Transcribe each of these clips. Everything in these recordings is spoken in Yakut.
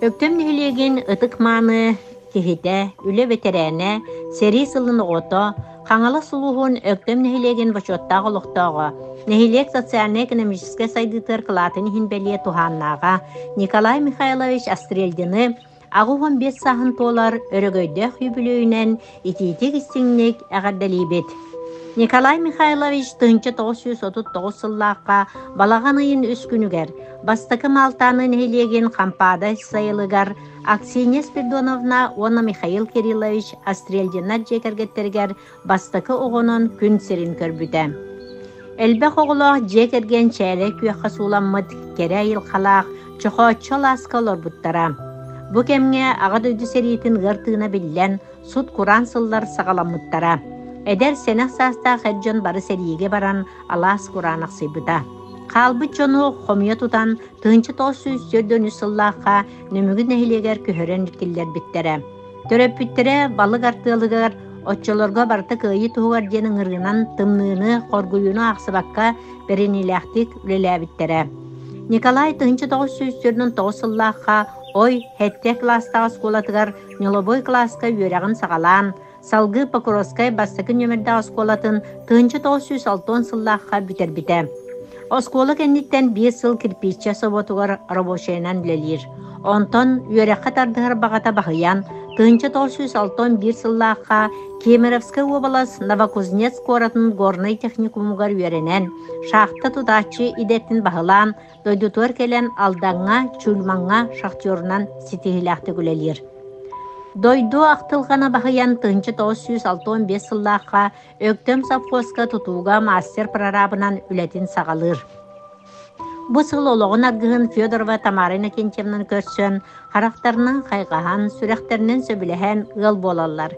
Өктөм нэһилиэгин ытык-мааны киһитэ, үлэ бэтэрээнэ, сэрии сылын оҕото, Хаҥалас улууһун Өктөм нэһилиэгин бочуоттаах олохтооҕо, нэһилиэк социальнай-экономическай сайдыытыгар кылаатын иһин бэлиэ туһааннааҕа Николай Михайлович Астрельдины 85 сааһын туолар өрөгөйдөөх үбүлүөйүнэн итиитик-истиҥник эҕэрдэлиибит! Николай Михайлович 1939 сыллаахха балаҕан ыйын үс күнүгэр Бастакы Маалтааны нэһилиэгин Хампаада сайылыгар Аксинья Спиридоновна уонна Михаил Кириллович Астрельдиннар дьиэ кэргэттэригэр бастакы оҕонон күн сирин көрбүтэ. Элбэх оҕолоох дьиэ кэргэн чээлэй күөххэ сууламмыт кэрэ айылҕалаах Чохооччу алааска олорбуттара. Бу кэмҥэ Аҕа дойду сэриитин ыар тыына биллэн, сут-кураан сыллар саҕаламмыттара. Эдэр сэнэх саастаах эр дьон бары сэриигэ баран алаас кураанахсыйбыта. Хаалбыт дьону хомуйа тутан 1943 сыллаахха Нөмүгү нэһилиэгэр көһөрөн киллэрбиттэрэ. Төрөппүттэрэ балык артыалыгар оччолорго барыта кыайыы туһугар диэн ыҥырыынан тымныыны, хоргуйууну аахсыбакка бэриниилээхтик үлэлээбиттэрэ. Николай 1949 сыллаахха Ой сэттэ кылаастаах оскуолатыгар ньолобуой кылааска үөрэҕин саҕалаан, салгыы Покровскай бастакы нүөмэрдээх оскуолатын 1960 сыллаахха бүтэрбитэ. Оскуола кэнниттэн биир сыл кирпииччэ собуотугар рабочайынан үлэлиир. Онтон үөрэххэ тардыһар баҕата баһыйан, 1961 сыллаахха Кемеровскай уобалас Новокузнецк куоратын горнай техникумугар үөрэнэн, шахта тутааччы идэтин баһылаан, дойдутугар кэлэн Алдаҥҥа, Чульмаҥҥа шахтерунан ситиһиилээхтик үлэлиир. Дойду ахтылҕана баһыйан 1965 сыллаахха Өктөм совхозка тутууга мастер-прорабынан үлэтин саҕалыыр. Бу сыл олоҕун аргыһын Федорова Тамара Иннокентьевнаны көрсөн, харахтарынан хайҕаһан, сүрэхтэринэн сөбүлэһэн ыал буолаллар.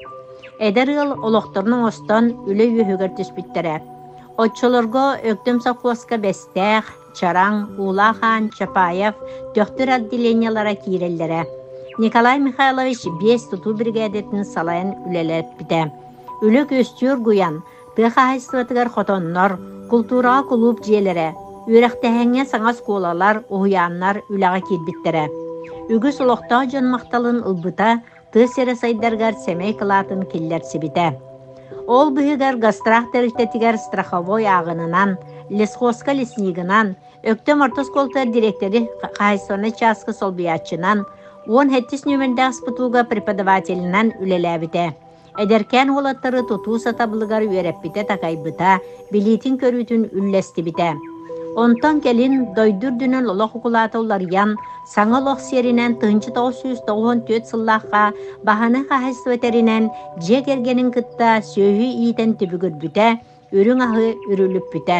Эдэр ыал олохторун оҥостон үлэ үөһүгэр түспүттэрэ. Оччолорго Өктөм совхозка Бэстээх, Чараҥ, Уулаах Аан, Чапаев, Төхтүр отделениелара киирэллэрэ. Николай Михайлович биэс тутуу биригээдэтин салайан үлэлэппитэ. Үлэ күөстүү оргуйан, тыа хаһаайыстыбатыгар хотоннор, култуураҕа кулууп дьиэлэрэ, үөрэхтээһиҥҥэ саҥа оскуолалар, уһуйааннар үлэҕэ киирбиттэрэ. Үгүс олохтоох дьон махталын ылбыта, тыа сирэ сайдарыгар сэмэй кылаатын киллэрсибитэ. Ол быһыгар Гострах тэрилтэтигэр страховой ааҕынынан, лесхозка леснигынан, Өктөм орто оскуолатыгар дириэктэри хаһаайыстыбаннай чааска солбуйааччынан, 17 нүөмэрдээх СПТУ-га преподавателинэн үлэлээбитэ. Эдэркээн уолаттары тутуу сатабылыгар үөрэппитэ-такайбыта, билиитин-көрүүтүн үллэстибитэ. Онтон кэлин дойду үрдүнэн олох укулаата уларыйан, саҥа олох сиэринэн 1994 сыллаахха баһаны хаһаайыстыба тэринэн, дьиэ кэргэнин кытта сүөһү иитэн түбүгүрбүтэ, үрүҥ аһы үрүлүппүтэ.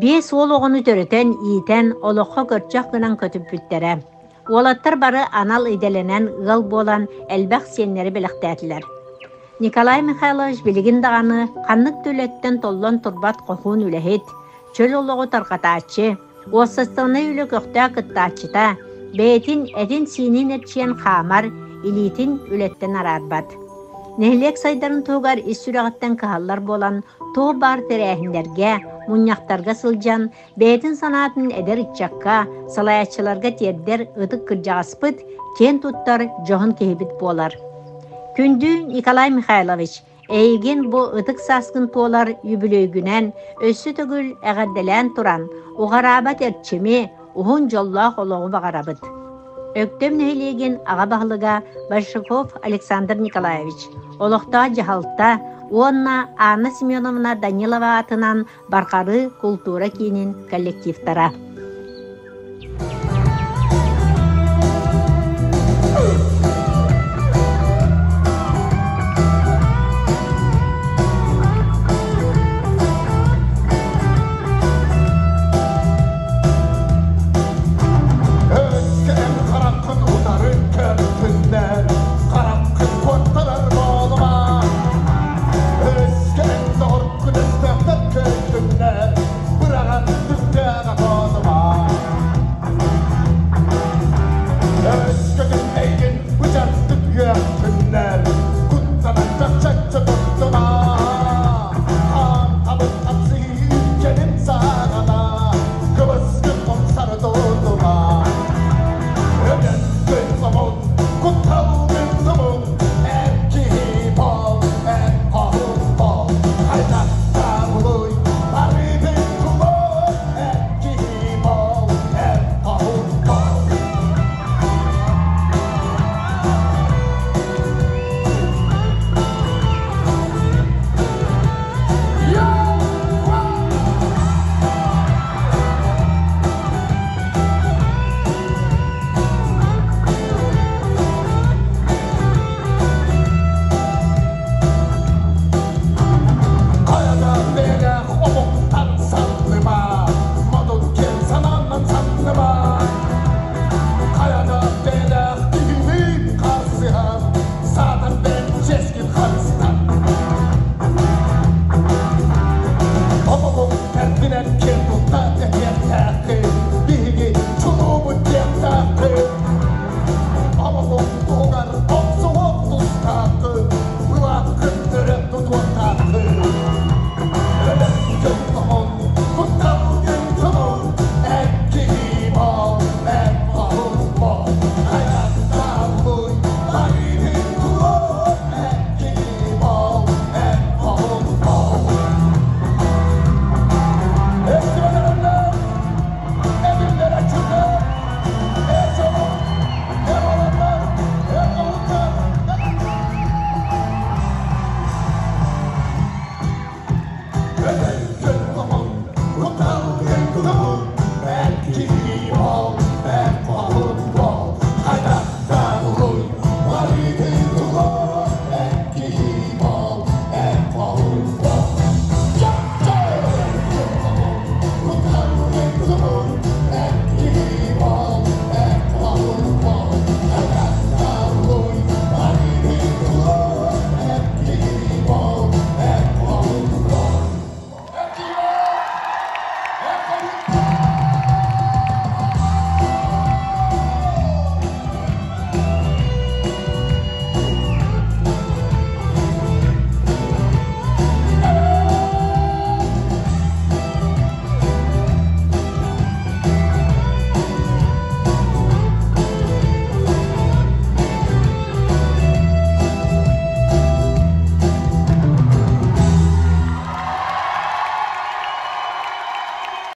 Биэс уол оҕону төрөтөн, иитэн, олоххо көрчөх гынан көтүппүттэрэ. Уолаттар бары анал идэлэнэн ыал буолан элбэх сиэннэри бэлэхтээтилэр. Николай Михайлович билигин даҕаны ханнык да үлэттэн толлон турбат хоһуун үлэһит, чөл олоҕу тарҕатааччы, уопсастыбаннай үлэ көхтөөх кыттааччыта, бэйэтин этин-сиинин эрчийэн хаамар, илиитин үлэттэн араарбат. Нэһилиэк сайдарын туһугар ис сүрэҕиттэн кыһаллар буолан, туох баар тэрээһиннэргэ, мунньахтарга сылдьан, Бэйэтин санаатын эдэр ыччакка, салайааччыларга тиэрдэр ытык кырдьаҕаспыт, киэн туттар дьоһун киһибит буолар. Күндү Николай Михайлович, эйигин бу ытык сааскын туолар үбүлүөйгүнэн өссө төгүл эҕэрдэлээн туран, уҕараабат эрчими, уһун дьоллоох олоҕу баҕарабыт. Өктөм нэһилиэгин аҕа баһылыга Большаков Александр Николаевич, олохтоох дьаһалта уонна Анна Семеновна Данилова аатынан Барҕарыы култуура киинин коллективтара.